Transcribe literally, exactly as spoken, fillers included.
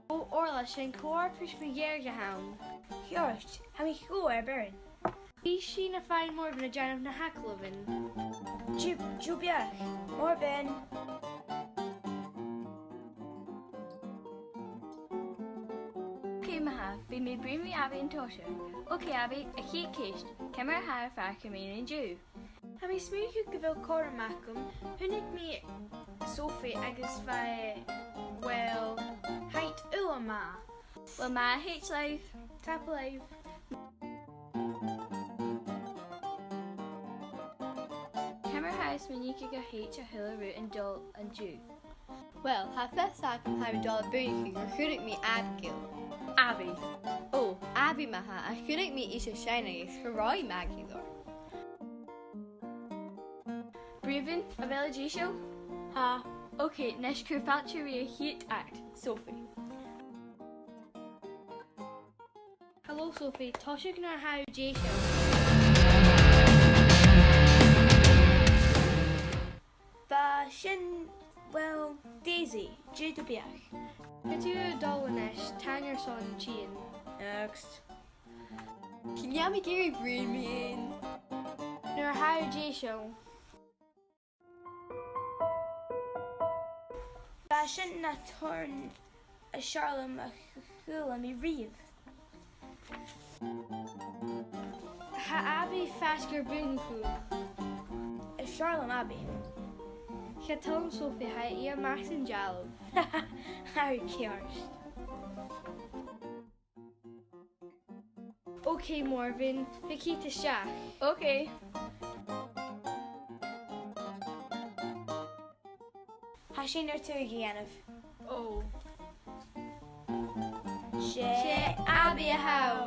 Ò, Orla, 's e an co-fharpais mu dheireadh a th' ann. Ceart, tha mi cho air bhioran. Bidh sinn a' faighinn Mòrmhin a' dèanamh nan agallamhan. Ju, ju beachd, Mòrmhin. Ok, ma-thà, bidh mi a' bruidhinn ri Abby an toiseach. Ok, Abby, a' chiad cheist, ciamar a tha thu a' faireachdainn an-diugh? Tha mi a' smaoineachadh gu bheil cothrom agam. Chunnaic mi Sophie agus bha, well, tha iad uile math. Well, math thèid leibh. Tapadh leibh. Ciamar a tha thu a' smaoineachadh gun tèid a h-uile rud a' dol an-diugh? Well, tha fios agam tha mi a' dol a buannachadh gun chunnaic mi Abigail. Abby. Ò, Abby ma-thà, ach chunnaic mi ise sean agus cha robh i math gu leòr. Bhriain, a bheil thu deiseil? Tha. Ok, a-nis cuir fàilte ri a' chiad act, Sophie. Hello, Sophie. Tòisich nuair a tha thu deiseil. Bha sin, well, Daisy, dè do bheachd? Gu dè tha thu a' dol a-nis, taing airson tighinn. Next. Chan eil mi ag iarraidh bruidhinn mu dheidhinn. Nuair a tha thu deiseil. Bha sin na tòrr as fheàrr leam a chuala mi riamh. Tha Abby faisg air buannachadh. As fheàrr leam Abby. Cha toil leam Sophie, tha i a-mach san dealbh. Tha thu ceart. Ok, Mòrmhin, thig thugad a-steach. Ok. Tha sinn air tuilleadh a dhèanamh. Ò. 'S e Abby a tha ann.